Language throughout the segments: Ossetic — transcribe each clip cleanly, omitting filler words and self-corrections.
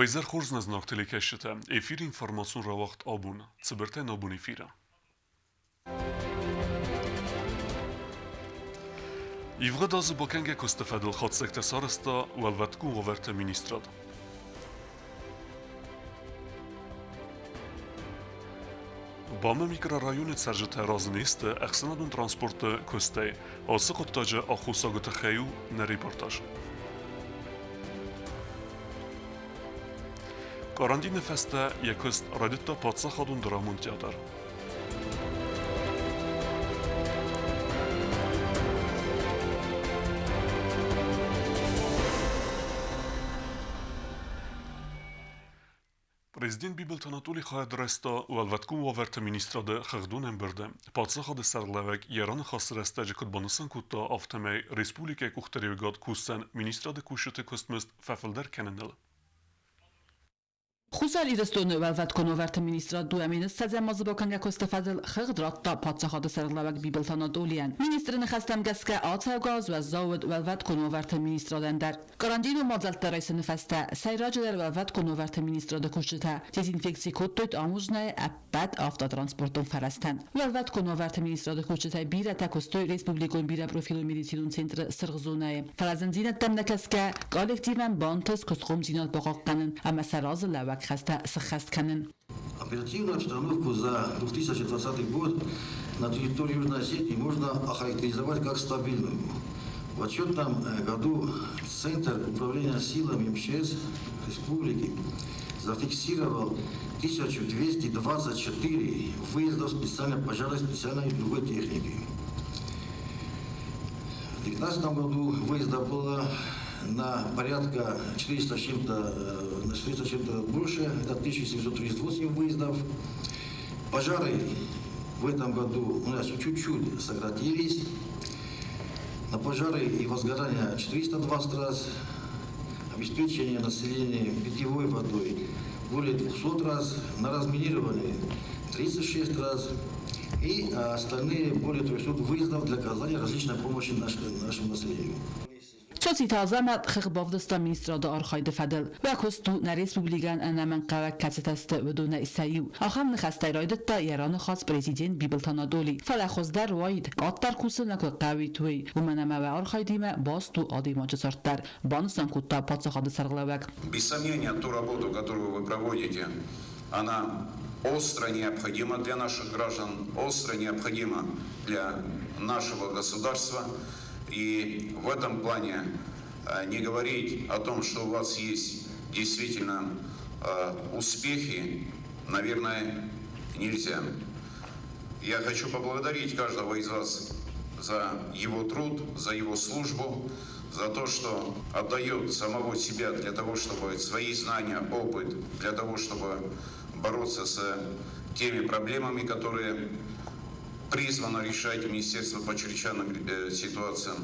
Уӕ хорз нӕ знаг телекӕсджытӕ, эфиры информацион рауагъд абон, цыбыртӕй нӕ абон эфиры. Ивгъуыд азы бакӕнгӕ куысты фӕдыл хатдзӕгтӕ сарӕзта Уӕлвӕткон уавӕрты министрад. БАМ-ы микрорайоны цӕрджытӕ разы не сты ӕхсӕнадон транспорты куыстӕй. Ацы хъуыддаджы аххосагы тыххӕй у нӕ репортаж. Карантины фӕстӕ йӕ куыст райдыдта паддзахадон драмон театр. Президент Бибылты Анатолий хайад райста Уӕлвӕткон уавӕрты министрады хыгъдон ӕмбырды. Паддзахады сӕргълӕууӕг йӕ раныхасы рӕстӕджы куыд банысан кодта, афтӕмӕй республикӕйы къухдариуӕгад кусдзӕн министрады кусджыты куыстмызд фӕфылдӕр кӕныныл. Хуссар Ирыстоны Уӕлвӕткон уавӕрты министрад 2020 азы бакӕнгӕ куысты фӕдыл хыгъд радта паддзахады сӕргълӕууӕг Бибылты Анатолийӕн. Министры ныхӕстӕм гӕсгӕ, ацӕугӕ аз уӕззау уыд Уӕлвӕткон уавӕрты министрадӕн дӕр. Карантинон мадзӕлттӕ райсыны фӕстӕ сӕйраджыдӕр Уӕлвӕткон уавӕрты министрады кусджытӕ дезинфекци кодтой таможнӕйы ӕппӕт автотранспортон фӕрӕзтӕн. Уӕлвӕткон уавӕрты министрады кусджытӕй бирӕтӕ куыстой республикон бирӕпрофилон медицинон центры сырх зонӕйы. Фӕлӕ зындзинӕдтӕм нӕ кӕсгӕ, коллективӕн бантыст куыстхъомдзинад бахъахъхъӕнын ӕмӕ сӕ разы лӕууӕг хӕстӕ сыххӕст кӕнын. Оперативную обстановку за 2020 год на территории Южной Осетии можно охарактеризовать как стабильную. В отчетном году Центр управления силами МЧС республики зафиксировал 1224 выезда специальной пожарной, специальной и другой техники. В 2019 году выезда было на порядка 400 с чем-то, на 400 с чем-то больше, это 1738 выездов. Пожары в этом году у нас чуть-чуть сократились. На пожары и возгорания 420 раз, обеспечение населения питьевой водой более 200 раз, на разминирование 36 раз и остальные более 300 выездов для оказания различной помощи нашему населению. Цоциты Азӕмӕт хыгъд бавдыста министрады архайды фӕдыл. Уӕ куыст у нӕ республикӕйӕн ӕнӕмӕнгхъӕуӕг кӕцытӕ сты, уыдонӕй сӕ иу. Ахӕм ныхӕстӕй райдыдта йӕ раныхас президент Бибылты Анатолий. Фӕлӕ хуыздӕр уаид, къаддӕр кусын нӕ куы хъӕуид, уый. Уымӕн ӕмӕ уӕ архайдимӕ баст у адӕймаджы цард дӕр, банысан кодта паддзахады сӕргълӕууӕг. Без сомнения, ту работу, которую вы проводите, она остро необходима для наших граждан, остро необходима для нашего государства. И в этом плане не говорить о том, что у вас есть действительно успехи, наверное, нельзя. Я хочу поблагодарить каждого из вас за его труд, за его службу, за то, что отдает самого себя для того, чтобы свои знания, опыт, для того, чтобы бороться с теми проблемами, которые призвано решать Министерство по чрезвычайным ситуациям.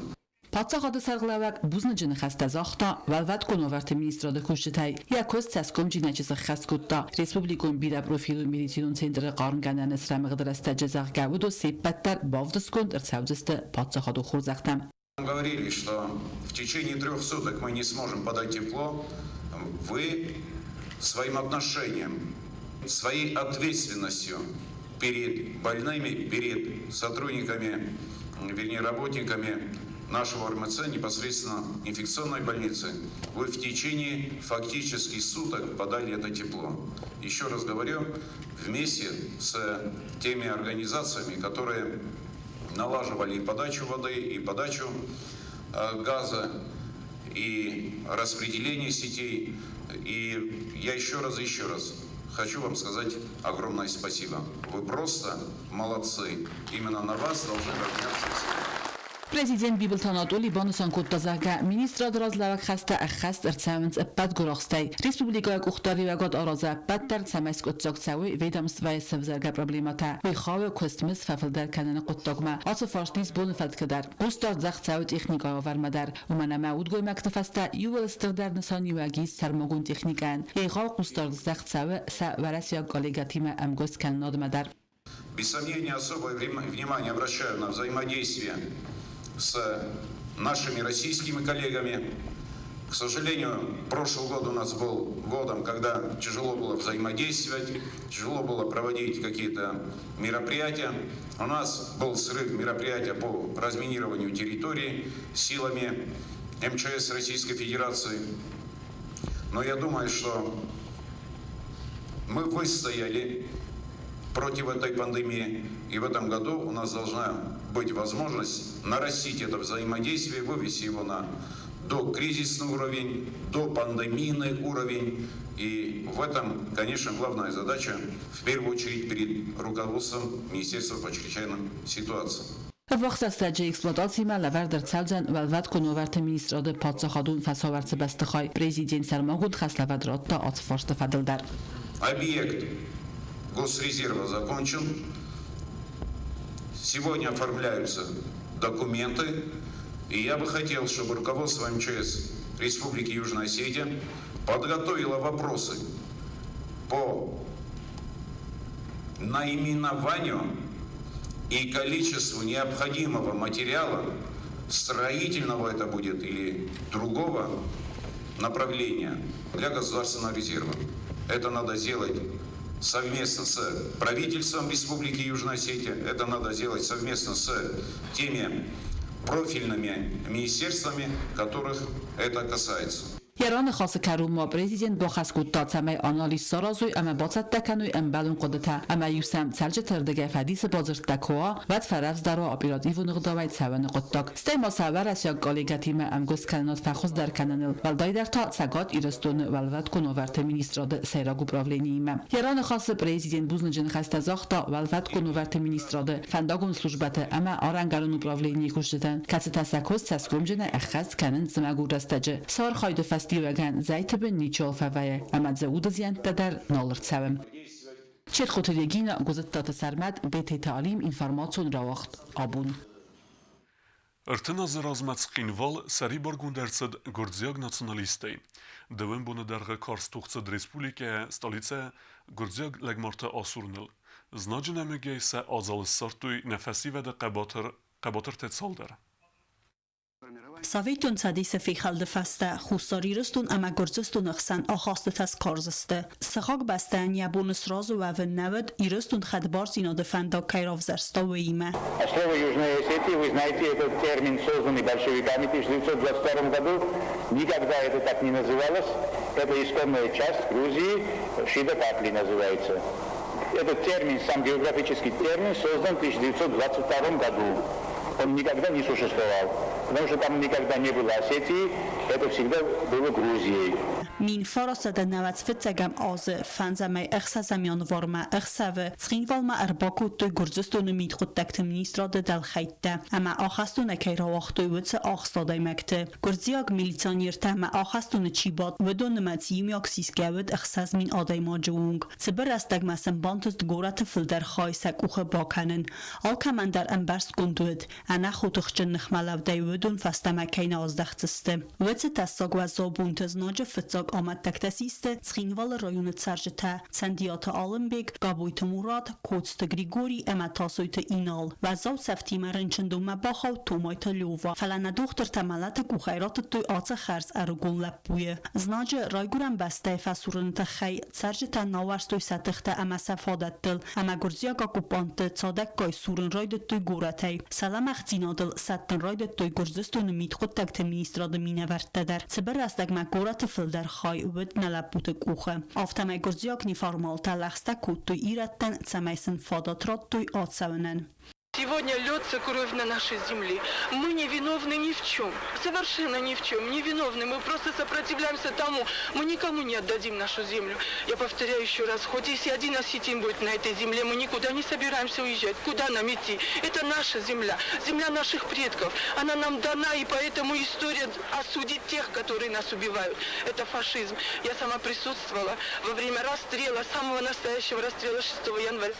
Паддзахады сӕргълӕууӕг бузныджы ныхӕстӕ загъта Уӕлвӕткон уавӕрты министрады кусджытӕй. Йӕ куыст цӕсгомджынӕй чи сӕххӕст кодта, республикон бирӕпрофилон медицинон центры хъармгӕнӕны срӕмыгъды рӕстӕджы, зӕгъгӕ, уыдон се ппӕт дӕр бавдыстгонд ӕрцӕудзысты паддзахадон хорзӕхтӕм. Говорили, что в течение 3 суток мы не сможем подать тепло, вы своим отношением, своей ответственностью перед больными, перед сотрудниками, вернее, работниками нашего РМЦ, непосредственно инфекционной больницы, вы в течение фактически суток подали это тепло. Еще раз говорю, вместе с теми организациями, которые налаживали и подачу воды, и подачу газа, и распределение сетей. И я еще раз хочу вам сказать огромное спасибо. Вы просто молодцы. Именно на вас должны равняться все. Президент Бибылты Анатолий банысан кодта, зӕгъгӕ, министрады разлӕууӕг хӕстӕ ӕххӕст ӕрцӕуынц ӕппӕт гуырахстӕй. Республикӕйы къухдариуӕгад аразы ӕппӕт дӕр, цӕмӕй скъуыддзаг цӕуой ведомствӕйы сӕвзӕргӕ проблемӕтӕ. Уый хауы куыстмызд фӕфылдӕр кӕныны хъуыддагмӕ. Ацы фарст ис боны фӕткы дӕр. Хъусдард здӕхт цӕуы техникӕйы уавӕрмӕ дӕр, уымӕн ӕмӕ удгоймӕгты фӕстӕ иууыл стырдӕр нысаниуӕг ис сӕрмагонд техникӕйӕн. Егъау хъусдард здӕхт цӕуы сӕ уӕрӕсейаг коллегӕтимӕ ӕмгуыст кӕнынадмӕ дӕр. Без сомнения, особое внимание обращаю на взаимодействие с нашими российскими коллегами. К сожалению, прошлый год у нас был годом, когда тяжело было взаимодействовать, тяжело было проводить какие-то мероприятия. У нас был срыв мероприятия по разминированию территории силами МЧС Российской Федерации. Но я думаю, что мы выстояли против этой пандемии. И в этом году у нас должна быть возможность нарастить это взаимодействие, вывести его на докризисный уровень, допандемийный уровень. И в этом, конечно, главная задача, в первую очередь, перед руководством Министерства по чрезвычайным ситуациям. Ӕввахс рӕстӕджы эксплуатацимӕ лӕвӕрд ӕрцӕудзӕн Уӕлвӕткон уавӕрты министрады паддзахадон фӕсауӕрцы бӕстыхай. Президент сӕрмагонд хӕслӕвӕрд радта ацы фарсты фӕдыл дӕр. Объект Госрезерва закончен. Сегодня оформляются документы. И я бы хотел, чтобы руководство МЧС Республики Южная Осетия подготовило вопросы по наименованию и количеству необходимого материала, строительного это будет или другого направления для государственного резерва. Это надо сделать совместно с правительством Республики Южная Осетия, это надо сделать совместно с теми профильными министерствами, которых это касается. Йӕ раныхасы кӕрон ма президент бахӕс кодта, цӕмӕй анализ саразой ӕмӕ бацӕттӕ кӕной ӕмбӕлон хъуыдытӕ ӕмӕ-иу сӕм цӕрджыты рдыгӕй фӕдисы бадзырдтӕ куы уа, уӕд фӕрӕвдздӕр уа оперативон ӕгъдауӕй цӕуыны хъуыддаг. Стӕй ма сӕ уӕрӕсейаг коллегӕтимӕ ӕмгуысткӕнынад фӕхуыздӕр кӕныныл, уӕлдайдӕр та Цӕгат Ирыстоны Уӕлвӕткон уавӕрты министрады сӕйраг управлениимӕ. Йӕ раныхасы президент бузныджы ныхӕстӕ загъта Уӕлвӕткон уавӕрты министрады, фӕндагон службӕты ӕмӕ арӕнгӕрон управленийы кусджытӕн, кӕцытӕ сӕ куыст цӕсгомджынӕй ӕххӕст кӕнынц зымӕгон рӕстӕджы. Сӕ архайды фӕстиуӕгӕн зӕйты бын ничиуал фӕвӕййы ӕмӕ дзы уды зиӕнттӕ дӕр нал ӕрцӕуы. Четхъоты Регинӕ, Гуызыдтаты Сӕрмӕт, Бететы Алим, информацион рауагъд Абон. 30 азы размӕ Цхинвал сӕрибаргонд ӕрцыд гуырдзиаг националисттӕй. Дыууын боны дӕргъы карз тох цыд республикӕйы столицӕ гуырдзиаг лӕгмартӕ асурыныл. Знаджы нӕмыгӕй сӕ адзал ссардтой нӕ фӕсивӕды хъӕбатыр хъӕбатыртӕ цалдӕр. Советон Цӕдисы фехӕлды фӕстӕ Хуссар Ирыстон ӕмӕ Гуырдзыстоны хсӕн ахастытӕ скарз сты. Сыхаг бӕстӕйӕн йӕ бон сразы уӕвын нӕ уыд, Ирыстон хӕдбардзинады фӕндаг кӕй равзӕрста, уыимӕ. А слово Южная Осетия, вы знаете, этот термин, созданный большевиками в 1922 году, никогда это так не называлось. Это исконная часть Грузии, Шида Картли называется. Этот термин, сам географический термин, создан в 1922 году. Он никогда не существовал, потому что там никогда не было Осетии, это всегда было Грузией. 1995 азы фӕндзӕмӕй ӕхсӕзӕм январмӕ ӕхсӕвы Цхинвалмӕ ӕрбакодтой Гуырдзыстоны мидхъуыддӕгты министрады дӕлхӕйттӕ ӕмӕ ахӕстонӕй кӕй рауагътой, уыцы ахст адӕймӕгты. Гуырдзиаг милиционертӕ ӕмӕ ахӕстоны чи бадт, уыдон нымӕц иумиаг сисгӕ уыд 6000 адӕймаджы онг. Цыбыр рӕстӕгмӕ сын бантыст горӕты фылдӕр хай сӕ къухы бакӕнын. Алкӕмӕн дӕр ӕмбӕрстгонд уыд, ӕнӕхотыхджын ныхмӕлӕудӕй уыдон фӕстӕмӕ кӕй нӕ аздӕхдзысты. Уыцы тӕссаг уӕззау бонты знаджы фыццаг амӕттӕгтӕ систы Цхинвалы районы цӕрджытӕ Цӕндиаты Алымбег, Габойты Мурат, Коцты Григорий ӕмӕ Тасойты Инал. Уӕззау цӕфтимӕ рынчындонмӕ бахауд Томайты Лёва, фӕлӕ нӕ дохтыртӕ мӕлӕты къухӕй ратыдтой ацы хӕрз ӕрыгон лӕппуйы. Знаджы райгуырӕн бӕстӕйы фӕсурыны тыххӕй цӕрджытӕ науӕрстой сӕ тыхтӕ ӕмӕ сӕ фадӕттыл, ӕмӕ гуырдзиаг оккупантты цадӕггай сурын райдыдтой горӕтӕй. Сӕ лӕмӕгъдзинадыл сӕттын райдыдтой Гуырдзыстоны мидхъуыддӕгты министрады минӕвӕрттӕ дӕр. Цыбыр рӕстӕгмӕ горӕты фылдӕр хай уыд нӕ лӕппуты къухы. Афтӕмӕй гуырдзиаг неформалтӕ лӕгъстӕ кодтой ирӕттӕн, цӕмӕй сын фадат радтой ацӕуынӕн. Сегодня льется кровь на нашей земле. Мы не виновны ни в чем. Совершенно ни в чем. Не виновны. Мы просто сопротивляемся тому. Мы никому не отдадим нашу землю. Я повторяю еще раз, хоть если один осетин будет на этой земле, мы никуда не собираемся уезжать. Куда нам идти? Это наша земля. Земля наших предков. Она нам дана, и поэтому история осудит тех, которые нас убивают. Это фашизм. Я сама присутствовала во время расстрела, самого настоящего расстрела 6 января.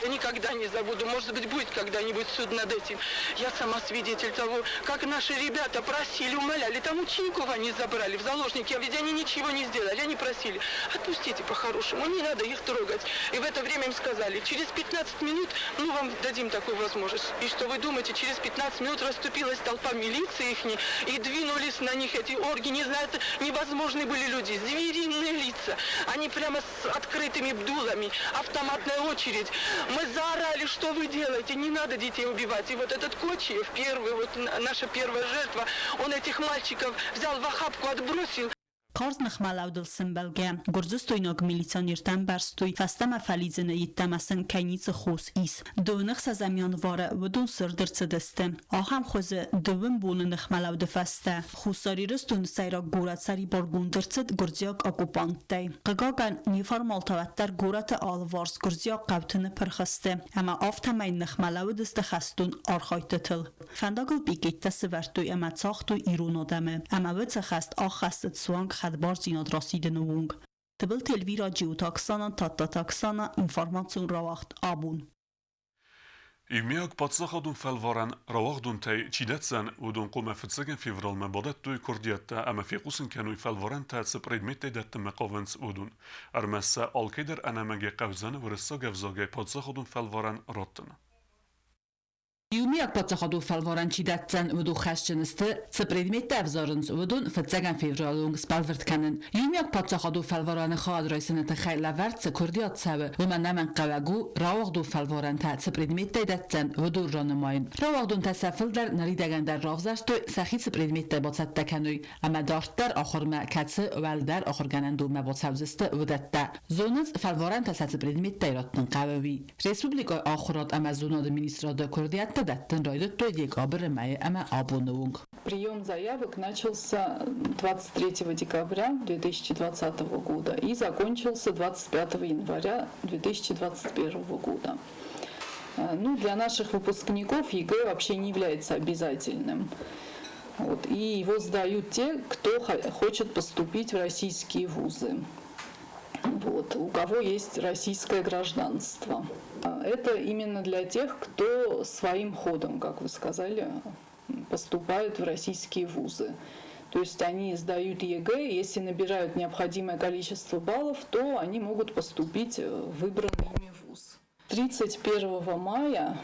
Я никогда не забуду, может быть, будет когда-нибудь суд над этим. Я сама свидетель того, как наши ребята просили, умоляли. Там учеников они забрали в заложники, а ведь они ничего не сделали. Они просили, отпустите по-хорошему, не надо их трогать. И в это время им сказали, через 15 минут мы вам дадим такую возможность. И что вы думаете, через 15 минут расступилась толпа милиции их, и двинулись на них эти орги, не знаю, невозможны были люди, звериные лица. Они прямо с открытыми дулами, автоматная очередь. Мы заорали, что вы делаете, не надо детей убивать. И вот этот Кочиев, первый, вот наша первая жертва, он этих мальчиков взял в охапку, отбросил. Карз ныхмӕлӕудыл сӕмбӕлгӕ, гуырдзыстойнаг милиционертӕн барстой, фӕстӕмӕ фӕлидзыны йеддӕмӕ сын кӕй ницы хос ис. 26 январы уыдон сырд ӕрцыдысты. Ахӕм хуызы дыууын боны ныхмӕлӕуды фӕстӕ Хуссар Ирыстоны сӕйраг горӕт сӕрибаргонд ӕрцыд гуырдзиаг оккупанттӕй. Хъыгагӕн, неформалтӕ уӕддӕр горӕты алыварс гуырдзиаг хъӕуты ныппырх сты ӕмӕ афтӕмӕй ныхмӕлӕуыдысты хӕстон архайдтытыл. Фӕндагыл пикеттӕ сывӕрдтой ӕмӕ цагътой ирон адӕмы, ӕмӕ уыцы хӕст аххӕссыд суанг хӕдбардзинад расидыны онг. Тыбылты Эльвира, Джиоты Оксана, Тадтаты Оксана, информацион рауагъд «Абон». Иумиаг паддзахадон фӕлварӕн рауагъдонтӕй чи дӕтдзӕн, уыдон хъуамӕ фыццӕгӕм февралмӕ бадӕттой куырдиӕттӕ ӕмӕ фехъусын кӕной фӕлварӕнтӕ цы предметтӕй дӕттынмӕ хъавынц, уыдон. Ӕрмӕст сӕ алкӕйдӕр ӕнӕмӕнгӕй хъӕудзӕн уырыссаг ӕвзагӕй паддзахадон фӕлварӕн раттын. Иумиаг паддзахадон фӕлварӕн чи дӕтдзӕн, уыдон хӕсджын сты, цы предметтӕ ӕвзарынц, уыдон фыццӕгӕм февралы онг сбӕлвырд кӕнын. Иумиаг паддзахадон фӕлварӕны хайад райсыны тыххӕй лӕвӕрд цы куырдиат цӕуы, уымӕн ӕнӕмӕнгхъӕуӕг у рауагъдон фӕлварӕнтӕ цы предметтӕй дӕтдзӕн, уыдон ранымайын. Рауагъдонтӕ сӕ фылдӕр ныридӕгӕн дӕр равзӕрстой, сӕхи цы предметтӕй бацӕттӕ кӕной, ӕмӕ дарддӕр ахуырмӕ кӕцы уӕлдӕр ахуыргӕнӕндонмӕ бацӕудзысты, уыдӕттӕ. Зонынц, фӕлварӕнтӕ сӕ цы предметтӕй раттын хъӕуы, уый. Республикӕйы ахуырад ӕмӕ зонады министрады куырдиӕттӕ дӕттын райдыдтой декабры мӕйы ӕмӕ абоны онг. Прием заявок начался 23 декабря 2020 года и закончился 25 января 2021 года. Ну, для наших выпускников ЕГЭ вообще не является обязательным. Вот, и его сдают те, кто хочет поступить в российские вузы. Вот, у кого есть российское гражданство. Это именно для тех, кто своим ходом, как вы сказали, поступают в российские вузы. То есть они сдают ЕГЭ, если набирают необходимое количество баллов, то они могут поступить в выбранный ими вуз. 31 мая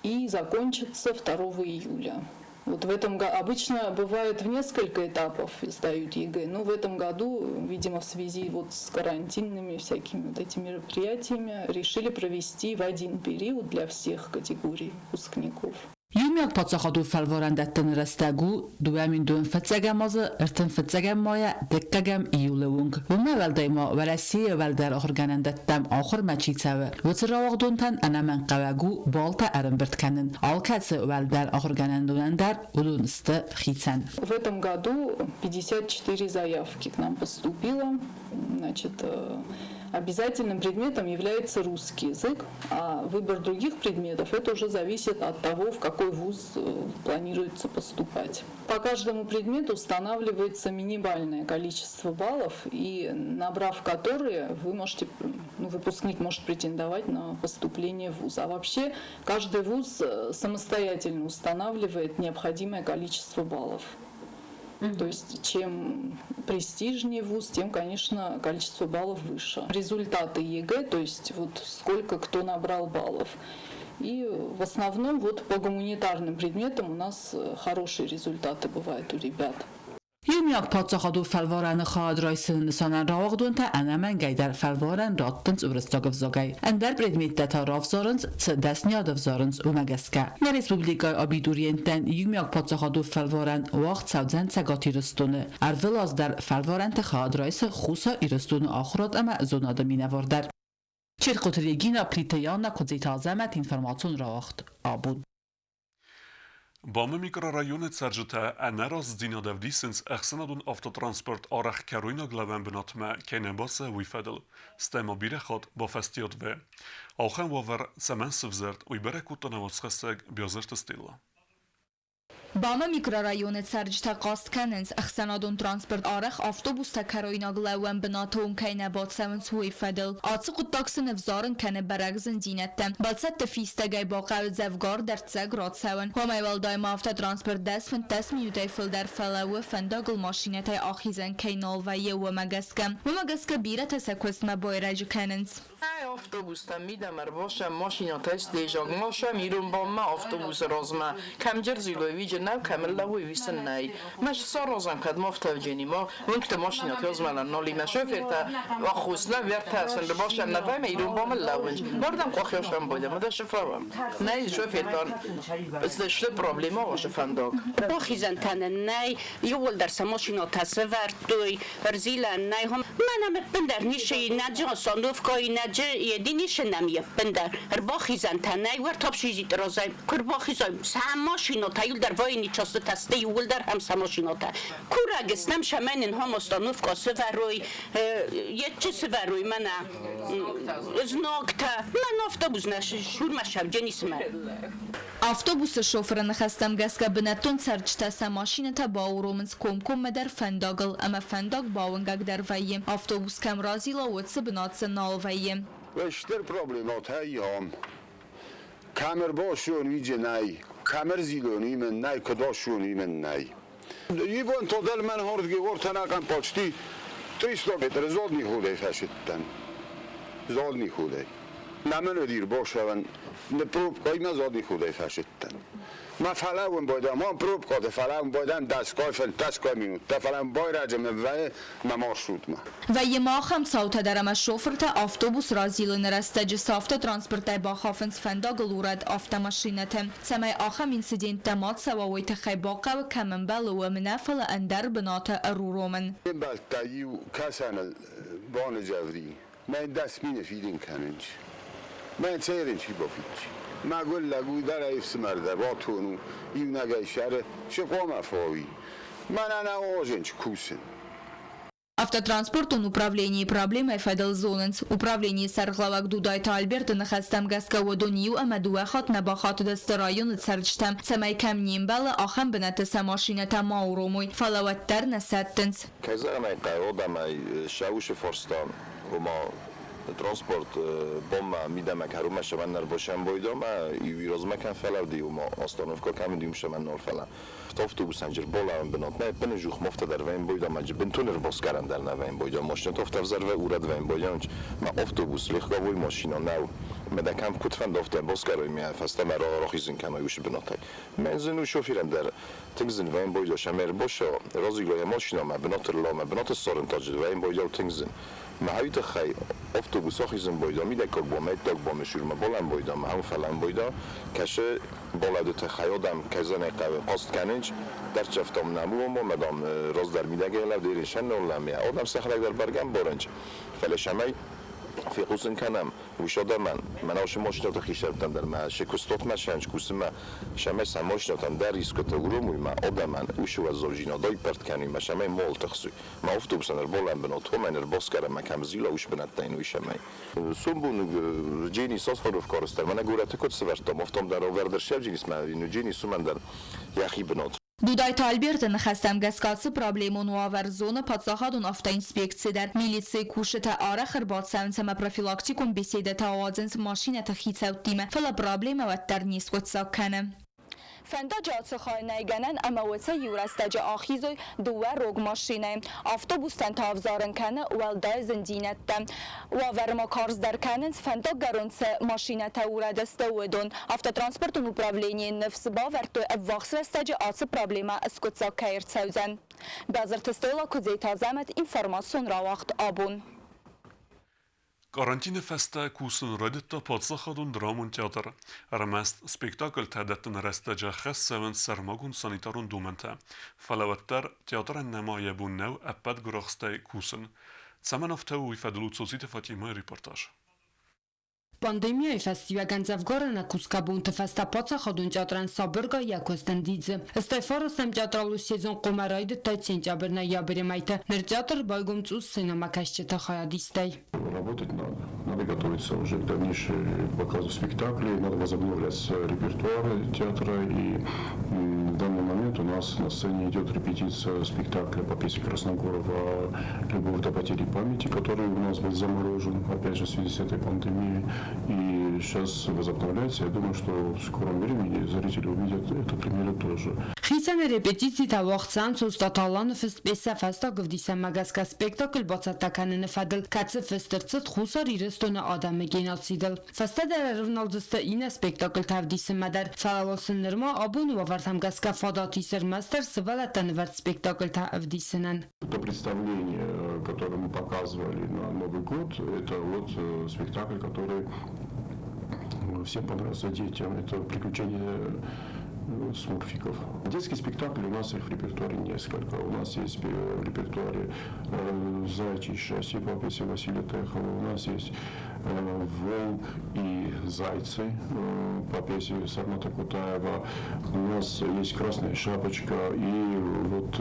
и закончится 2 июля. Вот в этом году обычно бывает в несколько этапов сдают ЕГЭ, но в этом году, видимо, в связи вот с карантинными всякими вот этими мероприятиями, решили провести в один период для всех категорий выпускников. Иумиаг паддзахадон фӕлварӕн дӕттыны рӕстӕг у 2002 фыццӕгӕм азы 35 майӕ дыккӕгӕм июлы онг. Уымӕй уӕлдай ма Уӕрӕсейы уӕлдӕр ахуыргӕнӕндӕттӕм ахуырмӕ чи цӕуы, уыцы рауагъдонтӕн ӕнӕмӕнгхъӕуӕг у баллтӕ ӕрӕмбырд кӕнын. Алкӕцы уӕлдӕр ахуыргӕнӕндонӕн дӕр уыдон сты хицӕн. В этом году 54 заявки к нам поступило. Значит, обязательным предметом является русский язык, а выбор других предметов это уже зависит от того, в какой вуз планируется поступать. По каждому предмету устанавливается минимальное количество баллов, и набрав которые, вы можете, ну, выпускник может претендовать на поступление в вуз. А вообще каждый вуз самостоятельно устанавливает необходимое количество баллов. То есть чем престижнее вуз, тем, конечно, количество баллов выше. Результаты ЕГЭ, то есть вот сколько кто набрал баллов. И в основном вот по гуманитарным предметам у нас хорошие результаты бывают у ребят. Иумиаг паддзахадон фӕлварӕны хайад райсыны нысанӕн рауагъдонтӕ ӕнӕмӕнгӕй дӕр фӕлварӕн раттынц уырыссаг ӕвзагӕй. Ӕндӕр предметтӕ та равзарынц, цы дӕсныйад ӕвзарынц, уымӕ гӕсгӕ. Нӕ республикӕйы абитуриенттӕн иумиаг паддзахадон фӕлварӕн уагъд цӕудзӕн Цӕгат Ирыстоны. Ӕрвылаз дӕр фӕлварӕнты хайад райсы Хуссар Ирыстоны ахуырад ӕмӕ зонады минӕвар дӕр. Чертхъоты Регина, Плиты Яна, Куыдзиты Азӕмӕт, информацион рауагъд «Абон». БАМ-ы микрорайоны цӕрджытӕ ӕнӕразыдзинад ӕвдисынц ӕхсӕнадон автотранспорт арӕх кӕройнаг лӕууӕн бынатмӕ кӕй нӕ бацӕуы, уый фӕдыл. Стӕй ма бирӕ хатт бафӕстиат вӕййы. Ахӕм уавӕр цӕмӕн сывзӕрд, уый бӕрӕг кодта нӕ уацхӕссӕг Биазырты Стелла. БАМ-ы микрорайоны цӕрджытӕ хъаст кӕнынц, ӕхсӕнадон транспорт арӕх автобустӕ кӕройнаг лӕууӕн бынаты онг кӕй нӕ бацӕуынц, уый фӕдыл. Ацы хъуыддаг сын ӕвзарын кӕны бӕрӕг зындзинӕдтӕ. Бӕлццӕтты фистӕгӕй бахъӕуы дзӕвгар дӕрддзӕг рацӕуын. Уымӕй уӕлдай ма автотранспорт 10-15 минутӕй фылдӕр фӕлӕууы, фӕндагыл машинӕтӕй ахизӕн кӕй нал вӕййы, уымӕ гӕсгӕ. Уымӕ гӕсгӕ бирӕтӕ сӕ куыстмӕ байрӕджы кӕнынц. Автобустӕ мидӕмӕ ӕрбасӕм машинӕтӕ исдежаг масӕм ирон бонмӕ автобусы размӕ. Кӕм джерзилой уиджы нӕу, кӕм лӕууой уый сын нӕй. Мӕ саразӕм кӕд ма автоджени ма уынгты машинӕтӕ ӕзмӕлӕн нал и, мӕ шофертӕ аххос нӕ вертӕ сын рбасӕм нӕ вӕймӕ ирон бонмӕ лӕууынч. Мардӕм къохйасӕм бойдӕм, да шоферам. Нӕй шофертӕн сты проблема ваша фӕндаг. Бахизӕнтӕ нын нӕй, иууылдӕр сӕ машинӕтӕ сӕвӕрдтой, ӕрзилӕн нӕй. Мӕнӕ ӕппындӕр ницы нӕджы остановкӕйы нӕджы еди ницы нӕм ӕппындӕр. Ӕрбахизӕнтӕ нӕй, уӕртӕ общежитие разӕй куы ӕрбахизай, сӕ машинӕтӕ иууылдӕр вӕййынц частытӕ сты иууылдӕр ӕм сӕ машинӕтӕ. Курӕг стӕм, цӕмӕй нын хом остановкӕ сӕвӕрой, едчы сӕвӕрой мӕнӕ знӕгтӕ. Мӕн автобус нӕ сурмӕ сӕвдженисмӕ. Автобусы шофыры ныхӕстӕм гӕсгӕ бынӕттон цӕрджытӕ сӕ машинӕтӕ бауромынц комкоммӕ дӕр фӕндагыл ӕмӕ фӕндаг бауынгӕгдӕр вӕййы. Автобус кӕм разила, уыцы бынат дзы нал вӕййы. Стыр проблемӕтӕ ам. Кӕм ӕрбассон, уиджы нӕй. Кӕм ӕрзилон, уымӕн нӕй, куыд ассон, уымӕн нӕй. Ивон тодӕл мӕн хордги ортӕнӕхъӕн почти 300 метры задний ходӕй фӕсидтӕн. Задний ходӕй. Нӕмӕн уыди ӕрбасӕвӕн пробкӕимӕ задний ходӕй фӕсидтӕн. Ма фӕлӕууын байдам, ам пробкӕты фӕлӕууын байдам дӕсгай, фынддӕсгай минуттӕ, фӕлӕ байрӕджы мын вӕййы мӕ маршрутмӕ. Вӕййы ма ахӕм цаутӕ дӕр ӕмӕ шофыртӕ автобус разилыны рӕстӕджы цы автотранспортӕй бахафынц фӕндагыл урӕд автомашинӕты. Цӕмӕй ахӕм инциденттӕ ма цӕуа, уый тыххӕй бахъӕуы, кӕм ӕмбӕлы, уым нӕ, фӕлӕ ӕндӕр бынаты ӕруромын. Ме мбӕлттӕ иу кӕсӕныл баныдзӕвди, мӕн 10 000 фидын кӕнынц. Мӕн цӕрын чи бафиддзӕн? Мӕгуыр лӕг у дӕр ӕфсымӕр дӕр батон у, иунӕгӕй сӕры цы хъуамӕ фӕуи? Мӕнӕн ӕгъуызӕн кусын. Автотранспортон управленийы проблемӕйы фӕдыл зонынц. Управленийы сӕргълӕууӕг Дудайты Альберты ныхӕстӕм гӕсгӕ уыдон иу ӕмӕ дыууӕ хатт нӕ бахатыдысты районы цӕрджытӕм, цӕмӕй кӕм не мбӕлы, ахӕм бынӕтты сӕ машинӕтӕ ма уромой, фӕлӕ уӕддӕр нӕ сӕттынц. Кӕй зӕгъын ӕй хъӕуы, адӕмӕй сӕ усы фарста, ома транспорт бонмӕ мидӕмӕ кӕронмӕ сӕмӕн ӕрбасӕмбойдамӕ, иу размӕ кӕм фӕлӕуди, ома остановка кӕм уыди, уым сӕмӕн нал фӕлӕ. Автобусӕн ӕрбалӕууӕн бынат нӕй, ӕппынӕдзух ма афтӕ дӕр вӕййын бойдамӕ, бынтон ӕрбаскъӕрӕн дӕр нӕ вӕййын бойдам, машинӕтӕ афтӕ ӕвзӕр урӕд вӕййын бойдам, мӕ автобус легковой машинӕ нӕу. Мӕ дӕ кӕм куыд фӕнды, афтӕ баскъӕрой мӕ фӕстӕмӕ рахизын кӕной уыцы бынатӕй. Мӕн зын у шоферӕн дӕр тынг зын вӕййын бойдау, сӕм ӕрбаса, разила йӕ машинӕмӕ, бынаты рлӕумӕ, бынаты ссарын та вӕййын бойдау тынг зын. Мӕ хауи тыххӕй автобус ахизын бойда, мидӕггаг бонмӕ, ӕддаг бонмӕ сурмӕ балӕн бойда, мӕ хауын фӕлӕн бойда, кӕсы балӕуды тыххӕй адӕм кӕй хъӕуы хъаст кӕнынц, дӕрддзӕфтӕм нӕм у, омӕ дам раздӕр мидӕгӕй лӕуд ерын сӕнноллӕм, адӕм сӕхӕдӕг дӕр бӕргӕ ӕмбарынц, фӕлӕ сӕмӕй фехъусын кӕнӕм уыцы адӕмӕн, мӕнӕ уыцы машинӕты хистӕртӕн дӕр мӕ се куыстуатмӕ сӕнч кусынмӕ, сӕмӕй сӕ машинӕтӕн дӕр искуыты уромуй мӕ адӕмӕн уыцы уӕззаудзинад айппӕрт кӕнуй мӕ сӕмӕй мол тыхсуй. Мӕ автобусӕн ӕрбалӕн бынат, уымӕн ӕрбаскъӕрӕм мӕ кӕм зила уыцы бынӕттӕ йын уый сӕмӕй. Сомбон Дженис остановка арӕзтӕн, мӕнӕ горӕты куыд сӕвӕрдтам, афтӕ дӕр ӕвӕрд ӕрцӕудженис мӕ Дженис уымӕн дӕр йӕхи бынат. Дудайты Альберты ныхӕстӕм гӕсгӕ ацы проблемон уавӕр зоны паддзахадон автоинспекци дӕр. Милицийы кусджытӕ арӕх ӕрбацӕуынц ӕмӕ профилактикон беседӕтӕ ауадзынц машинӕты хицӕуттимӕ, фӕлӕ проблемӕ уӕддӕр не скъуыддзаг кӕны. Фӕндаджы ацы хай нӕй гӕнӕн ӕмӕ уыцы иу рӕстӕджы ахизой дыууӕ рог машинӕйы. Автобустӕн та ӕвзарын кӕны уӕлдай зындзинӕдтӕ. Уавӕры ма карздӕр кӕнынц фӕндаггӕрон цы машинӕтӕ урӕд сты, уыдон. Автотранспортон управленийы ныфс бавӕрдтой, ӕввахс рӕстӕджы ацы проблемӕ скъуыддзаг кӕй ӕрцӕудзӕн. Базырты Стелла, Куыдзейты Азӕмӕт, информацион рауагъд «Абон». Карантины фӕстӕ кусын райдыдта паддзахадон драмон театр. Ӕрмӕст спектакльтӕ дӕттыны рӕстӕджы ӕххӕст цӕуынц сӕрмагонд санитарон домӕнтӕ. Фӕлӕ уӕддӕр театрӕн нӕма йӕ бон нӕу ӕппӕт гуырахстӕй кусын. Цӕмӕн афтӕ у, уый фӕдыл у Цоциты Фатимӕйы репортаж. Пандемийӕйы фӕстиуӕгӕн дзӕвгар ӕнӕкусгӕ бонты фӕстӕ паддзахадон театрӕн сабыргай йӕ куыст ӕндидзы. Стӕй фарастӕм театралон сезон хъуамӕ райдыдтаид сентябрь-ноябры мӕйты. Ныр театр байгом цъус сценӕмӕкӕсджыты хайадистӕй. Работать надо. Надо готовиться уже к дальнейшему показу спектаклей, надо возобновлять репертуар театра. И в данный момент нас на сцене идет репетиция спектакля по пьесе Красногорова «Любовь до потери памяти», который у нас был заморожен, опять же, в связи с этой пандемией. И сейчас возобновляется. Я думаю, что в скором времени зрители увидят эту премьеру тоже. Хицӕн репетицитӕ уагъд цӕуынц Остъаты фыст пьесӕ «Фӕстаг ӕвдисӕн»-мӕ гӕсгӕ спектакль бацӕттӕ кӕныны фӕдыл, кӕцы фыст ӕрцыд Хуссар Ирыстоны адӕмы геноцидыл. Фӕстӕдӕр ӕрывналдзысты иннӕ спектакльтӕ ӕвдисынмӕ дӕр, фӕлӕ уал сын нырма абоны уавӕртӕм гӕсгӕ фадат ис ӕрмӕстдӕр сывӕллӕттӕн ӕвӕрд спектакльтӕ ӕвдисынӕн. То представление, которое мы показывали на Новый год, это вот спектакль, который всем понравился детям. Это «Приключения смурфиков». Детский спектакль у нас их в репертуаре несколько. У нас есть в репертуаре «Заячье счастье» по пьесе Василия Техова. У нас есть «Волк и зайцы» по пьесе Сармата Кутаева. У нас есть «Красная шапочка». И вот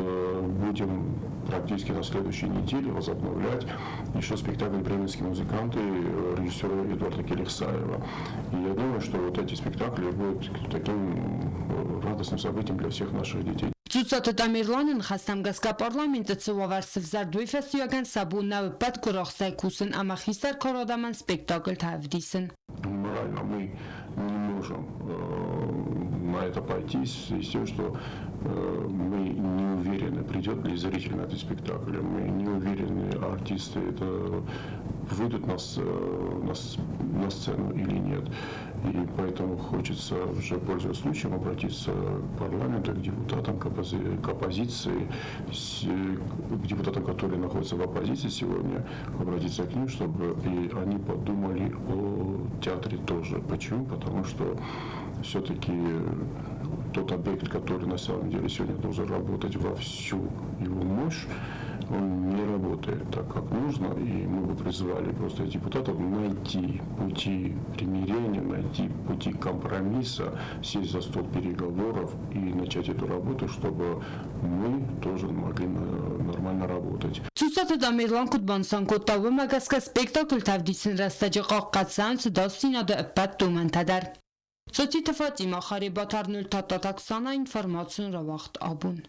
будем практически на следующей неделе возобновлять еще спектакль «Бременские музыканты» режиссера Эдуарда Келихсаева. И я думаю, что вот эти спектакли будут таким радостным событием для всех наших детей. Дзуццаты Тамерланы ныхӕстӕм гӕсгӕ парламенты цы уавӕр сывзӕрд, уый фӕстиуӕгӕн сӕ бон нӕу ӕппӕт гуырахстӕй кусын ӕмӕ хистӕр кары адӕмӕн спектакльтӕ ӕвдисын. Морально мы не можем на это пойти, в связи с тем, что мы не уверены, придет ли зритель на этот спектакль, мы не уверены, артисты это выйдут на сцену или нет. И поэтому хочется уже, пользуясь случаем, обратиться к парламенту, к депутатам, к оппозиции, к депутатам, которые находятся в оппозиции сегодня, обратиться к ним, чтобы и они подумали о театре тоже. Почему? Потому что все-таки тот объект, который на самом деле сегодня должен работать во всю его мощь, он не работает так, как нужно, и мы бы призвали просто депутатов найти пути примирения, найти пути компромисса, сесть за стол переговоров и начать эту работу, чтобы мы тоже могли нормально работать. Дзуццаты Тамерлан куыд банысан кодта, уымӕ гӕсгӕ спектакльтӕ ӕвдисын рӕстӕджы хъахъхъӕд цӕуынц ӕдасдзинады ӕппӕт домӕнтӕ дӕр. Цоциты Фатимӕ, Харебаты Арнольд, Оксана, информацион рауагъд «Абон».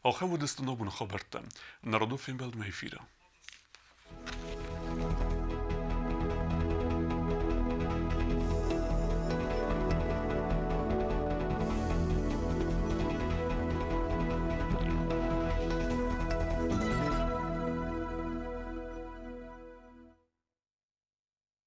Ахӕм уыдысты ногбоны хабӕрттӕ. Народон фембӕлдмӕ эфиры.